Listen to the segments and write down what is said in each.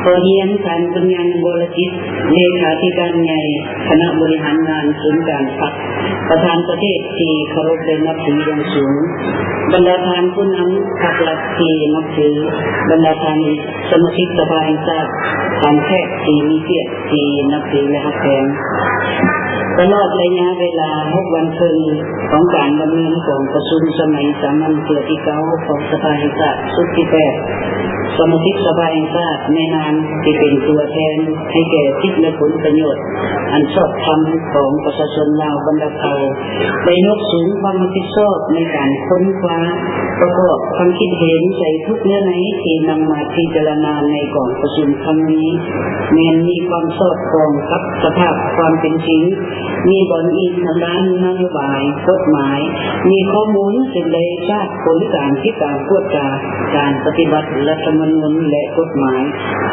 ຂໍຮຽນທ່ານ ບຸນຍານ ວໍລະຈິດ ເລຂາທິການໃຫຍ່ຄະນະບໍລິຫານງານສູນກາງພັກ, ປະທານປະເທດທີ່ເຄົາລົບ ແລະ ນັບຖືຢ່າງສູງ, ບັນດາທ່ານຜູ້ນຳພັກລັດທີ່ນັບຖື, ບັນດາທ່ານສະມາຊິກສະພາແຫ່ງຊາດ, ທ່ານແຂກທີ່ມີກຽດທີ່ນັບຖື ແລະ ຮັກແພງ. ຕະຫຼອດໄລຍະເວລາຫົກວັນເຄິ່ງ ຂອງການດຳເນີນກອງປະຊຸມສະໄໝສາມັນເທື່ອທີເກົ້າຂອງສະພາແຫ່ງຊາດຊຸດທີແປດ, ສະມາຊິກສະພາແຫ່ງຊາດໃນນາມທີ່ເປັນຕົວແທນໃຫ້ແກ່ສິດ ແລະ ຜົນປະໂຫຍດອັນຊອບທຳຂອງປະຊາຊົນລາວບັນດາເຜົ່າ ໄດ້ຍົກສູງຄວາມຮັບຜິດຊອບໃນການຄົ້ນຄວ້າ ປະກອບຄວາມຄິດເຫັນໃສ່ທຸກເນື້ອໃນທີ່ນຳມາພິຈາລະນາໃນກອງປະຊຸມຄັ້ງນີ້ ແມ່ນມີຄວາມສອດຄ່ອງກັບສະພາບຄວາມເປັນຈິງ, ມີບ່ອນອີງທາງດ້ານນະໂຍບາຍ, ກົດໝາຍ, ມີຂໍ້ມູນເຊິ່ງໄດ້ຈາກຜົນການຕິດຕາມກວດກາການປະຕິບັດລັດຖະທຳມະນູນ ແລະ ກົດໝາຍ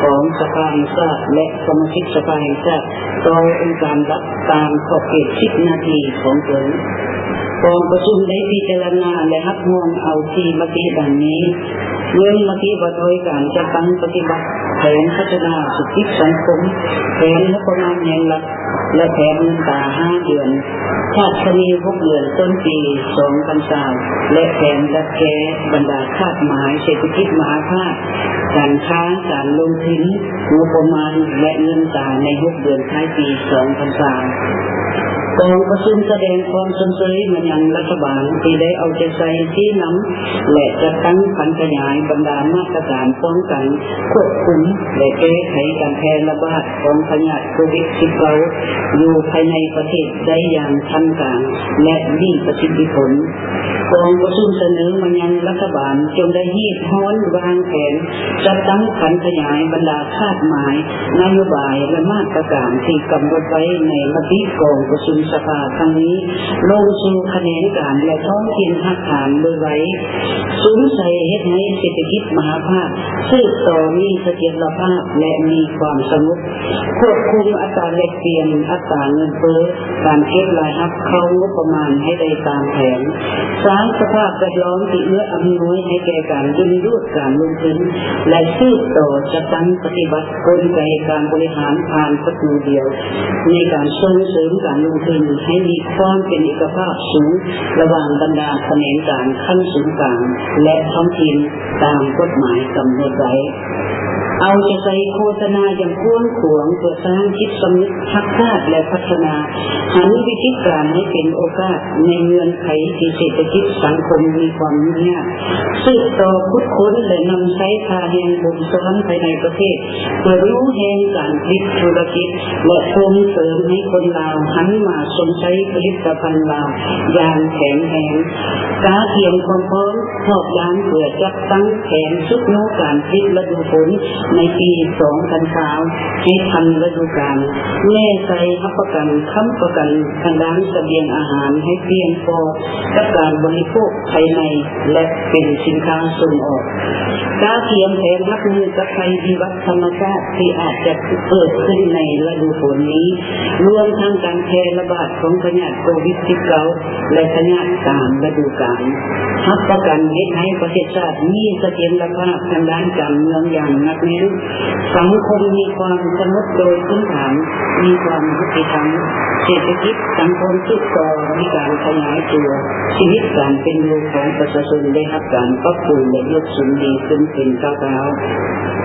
ຂອງສະພາແຫ່ງຊາດ ແລະ ສະມາຊິກສະພາແຫ່ງຊາດ ຕໍ່ອົງການລັດຕາມຂອບເຂດສິດໜ້າທີ່ຂອງຕົນ. ກອງປະຊຸມໄດ້ພິຈາລະນາ ແລະ ຮັບຮອງເອົາສີ່ມະຕິດັ່ງນີ້: ໜຶ່ງ ມະຕິວ່າດ້ວຍການຈັດຕັ້ງປະຕິບັດແຜນພັດທະນາເສດຖະກິດສັງຄົມ, ແຜນງົບປະມານແຫ່ງລັດ ແລະ ແຜນເງິນຕາຫ້າເດືອນ, ຄາດຄະເນຫົກເດືອນຕົ້ນປີສອງພັນຊາວ ແລະ ແຜນດັດແກ້ບັນດາຄາດໝາຍເສດຖະກິດມະຫາພາກ, ການຄ້າ, ການລົງທຶນ, ງົບປະມານ ແລະ ເງິນຕາໃນຫົກເດືອນທ້າຍປີສອງພັນຊາວ. ກອງປະຊຸມສະແດງຄວາມຊົມເຊີຍມາຍັງລັດຖະບານທີ່ໄດ້ເອົາໃຈໃສ່ຊີ້ນຳ ແລະ ຈັດຕັ້ງຜັນຂະຫຍາຍບັນດາມາດຕະການປ້ອງກັນ, ຄວບຄຸມ ແລະ ແກ້ໄຂການແຜ່ລະບາດຂອງພະຍາດໂຄວິດສິບເກົ້າ ຢູ່ພາຍໃນປະເທດໄດ້ຢ່າງທັນການ ແລະ ມີປະສິດທິຜົນ. ກອງປະຊຸມສະເໜີມາຍັງລັດຖະບານ ຈົ່ງໄດ້ຮີບຮ້ອນວາງແຜນ ຈັດຕັ້ງຜັນຂະຫຍາຍບັນດາຄາດໝາຍ, ນະໂຍບາຍ ແລະ ມາດຕະການທີ່ກຳນົດໄວ້ໃນມະຕິກອງປະຊຸມສະພາຄັ້ງນີ້ ລົງສູ່ຂະແໜງການ ແລະ ທ້ອງຖິ່ນຮາກຖານໂດຍໄວ, ສຸມໃສ່ເຮັດໃຫ້ເສດຖະກິດມະຫາພາກສືບຕໍ່ມີສະຖຽນລະພາບ ແລະ ມີຄວາມສະຫງົບ, ຄວບຄຸມອັດຕາແລກປ່ຽນ, ອັດຕາເງິນເຟີ້, ການເກັບລາຍຮັບເຂົ້າງົບປະມານໃຫ້ໄດ້ຕາມແຜນ, ສ້າງສະພາບແວດລ້ອມທີ່ເອື້ອອຳນວຍໃຫ້ແກ່ການດຶງດູດການລົງທຶນ ແລະ ສືບຕໍ່ຈັດຕັ້ງປະຕິບັດກົນໄກການບໍລິຫານຜ່ານປະຕູດຽວ ໃນການສົ່ງເສີມການລົງທຶນໃຫ້ມີຄວາມເປັນເອກະພາບສູງລະຫວ່າງບັນດາຂະແໜງການຂັ້ນສູນກາງ ແລະ ທ້ອງຖິ່ນຕາມກົດໝາຍກຳນົດໄວ້. ເອົາໃຈໃສ່ໂຄສະນາຢ່າງກວ້າງຂວາງເພື່ອສ້າງຈິດສຳນຶກຮັກຊາດ ແລະ ພັດທະນາ ຫັນວິກິດການໃຫ້ເປັນໂອກາດໃນເງື່ອນໄຂທີ່ເສດຖະກິດສັງຄົມມີຄວາມຫຍຸ້ງຍາກ, ສືບຕໍ່ຂຸດຄົ້ນ ແລະ ນຳໃຊ້ທ່າແຮງບົ່ມຊ້ອນພາຍໃນປະເທດ ເພື່ອຍູ້ແຮງການຜະລິດທຸລະກິດ ແລະ ສົ່ງເສີມໃຫ້ຄົນລາວຫັນມາຊົມໃຊ້ຜະລິດຕະພັນລາວຢ່າງແຂງແຮງ, ກະກຽມຄວາມພ້ອມຮອບດ້ານເພື່ອຈັດຕັ້ງແຜນຊຸກຍູ້ການຜະລິດລະດູຝົນໃນປີສອງພັນຊາວໃຫ້ທັນລະດູການ, ແນໃສ່ຮັບປະກັນ, ຄ້ຳປະກັນທາງດ້ານສະບຽງອາຫານໃຫ້ພຽງພໍກັບການບໍລິໂພກພາຍໃນ ແລະ ເປັນສິນຄ້າສົ່ງອອກ. ກະກຽມແຜນຮັບມືກັບໄພພິບັດທຳມະຊາດທີ່ອາດຈະເກີດຂຶ້ນໃນລະດູຝົນນີ້, ລວມທັງການແຜ່ລະບາດຂອງພະຍາດໂຄວິດສິບເກົ້າ ແລະ ພະຍາດຕາມລະດູການ. ຮັບປະກັນເຮັດໃຫ້ປະເທດຊາດມີສະຖຽນລະພາບທາງດ້ານການເມືອງຢ່າງໜັກແໜ້ນ, ສັງຄົມມີຄວາມສະຫງົບໂດຍພື້ນຖານ, ມີຄວາມຍຸຕິທຳ, ເສດຖະກິດສັງຄົມສືບຕໍ່ມີການຂະຫຍາຍຕົວ, ຊີວິດການເປັນຢູ່ຂອງປະຊາຊົນໄດ້ຮັບການປັບປຸງ ແລະ ຍົກສູງດີຂຶ້ນເປັນກ້າວໆ.